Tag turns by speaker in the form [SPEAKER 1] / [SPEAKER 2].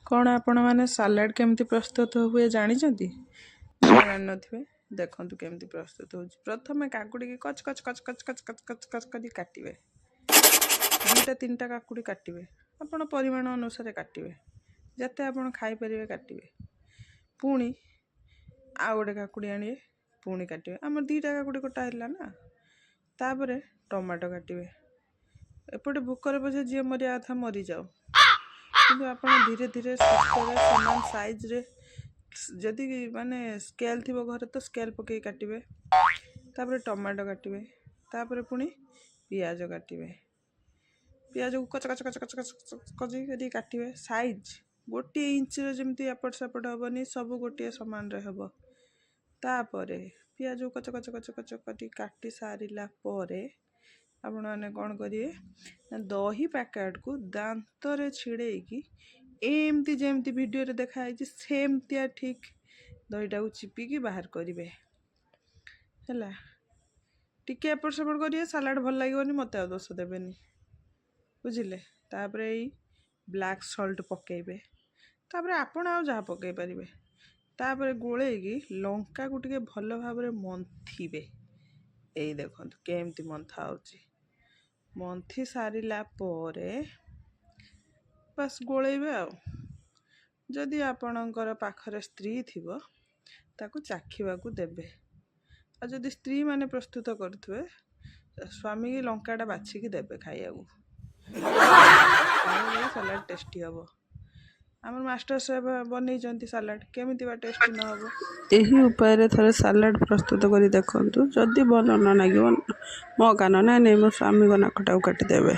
[SPEAKER 1] କ'ଣ ଆପଣମାନେ ସାଲାଡ଼ କେମିତି ପ୍ରସ୍ତୁତ ହୁଏ ଜାଣିଛନ୍ତି? ଜାଣିନଥିବେ। ଦେଖନ୍ତୁ କେମିତି ପ୍ରସ୍ତୁତ ହେଉଛି। ପ୍ରଥମେ କାକୁଡ଼ିକି କଚ କଚ କଚ କଚ କଚ କଚ କଚ କଚ କରି କାଟିବେ। ଦୁଇଟା ତିନିଟା କାକୁଡ଼ି କାଟିବେ। ଆପଣ ପରିମାଣ ଅନୁସାରେ କାଟିବେ, ଯେତେ ଆପଣ ଖାଇପାରିବେ କାଟିବେ। ପୁଣି ଆଉ ଗୋଟେ କାକୁଡ଼ି ଆଣିବେ, ପୁଣି କାଟିବେ। ଆମର ଦୁଇଟା କାକୁଡ଼ି କଟା ହେଲା ନା? ତାପରେ ଟମାଟୋ କାଟିବେ। ଏପଟେ ଭୋକରେ ପଛେ ଯିଏ ମରିବା କଥା ମରିଯାଉ, କିନ୍ତୁ ଆପଣ ଧୀରେ ଧୀରେ ସୁସ୍ଥରେ ସମାନ ସାଇଜ୍ରେ, ଯଦି ମାନେ ସ୍କେଲ୍ ଥିବ ଘରେ ତ ସ୍କେଲ୍ ପକାଇ କାଟିବେ। ତାପରେ ଟମାଟୋ କାଟିବେ। ତାପରେ ପୁଣି ପିଆଜ କାଟିବେ। ପିଆଜକୁ କଚ କଚ କଚ କଚ କଚ କଚ କରି କାଟିବେ। ସାଇଜ୍ ଗୋଟିଏ ଇଞ୍ଚର ଯେମିତି ଏପଟ ସେପଟ ହେବନି, ସବୁ ଗୋଟିଏ ସମାନରେ ହେବ। ତାପରେ ପିଆଜକୁ କଚ କଚ କଚ କଚ କରି କାଟି ସାରିଲା ପରେ ଆପଣମାନେ କ'ଣ କରିବେ ନା, ଦହି ପ୍ୟାକେଟ୍କୁ ଦାନ୍ତରେ ଛିଡ଼େଇକି ଏମିତି ଯେମିତି ଭିଡ଼ିଓରେ ଦେଖାହେଇଛି, ସେମିତିଆ ଠିକ୍ ଦହିଟାକୁ ଚିପିକି ବାହାର କରିବେ। ହେଲା, ଟିକେ ଏପଟ ସେପଟ କରିବେ, ସାଲାଡ଼ ଭଲ ଲାଗିବନି, ମୋତେ ଆଉ ଦୋଷ ଦେବେନି, ବୁଝିଲେ? ତାପରେ ଏଇ ବ୍ଲାକ୍ ସଲ୍ଟ ପକାଇବେ। ତାପରେ ଆପଣ ଆଉ ଯାହା ପକାଇ ପାରିବେ। ତାପରେ ଗୋଳେଇକି ଲଙ୍କାକୁ ଟିକେ ଭଲ ଭାବରେ ମନ୍ଥିବେ। ଏଇ ଦେଖନ୍ତୁ କେମିତି ମନ୍ଥା ହେଉଛି। ମନ୍ଥି ସାରିଲା ପରେ ବାସ୍ ଗୋଳେଇବେ। ଆଉ ଯଦି ଆପଣଙ୍କର ପାଖରେ ସ୍ତ୍ରୀ ଥିବ, ତାକୁ ଚାଖିବାକୁ ଦେବେ। ଆଉ ଯଦି ସ୍ତ୍ରୀମାନେ ପ୍ରସ୍ତୁତ କରୁଥିବେ, ସ୍ୱାମୀକି ଲଙ୍କାଟା ବାଛିକି ଦେବେ ଖାଇବାକୁ, ତାହେଲେ ସାଲାଡ଼ ଟେଷ୍ଟି ହେବ। ଆମର ମାଷ୍ଟର ସେଫ୍ ବନେଇଛନ୍ତି ସାଲାଡ଼, କେମିତି ବା ଟେଷ୍ଟି ନ ହେବ?
[SPEAKER 2] ଏହି ଉପାୟରେ ଥରେ ସାଲାଡ଼ ପ୍ରସ୍ତୁତ କରି ଦେଖନ୍ତୁ। ଯଦି ଭଲ ନ ଲାଗିବ, ମୋ କାନ, ନାଇଁ ନାଇଁ, ମୋ ସ୍ୱାମୀଙ୍କ ନାକଟାକୁ କାଟିଦେବେ।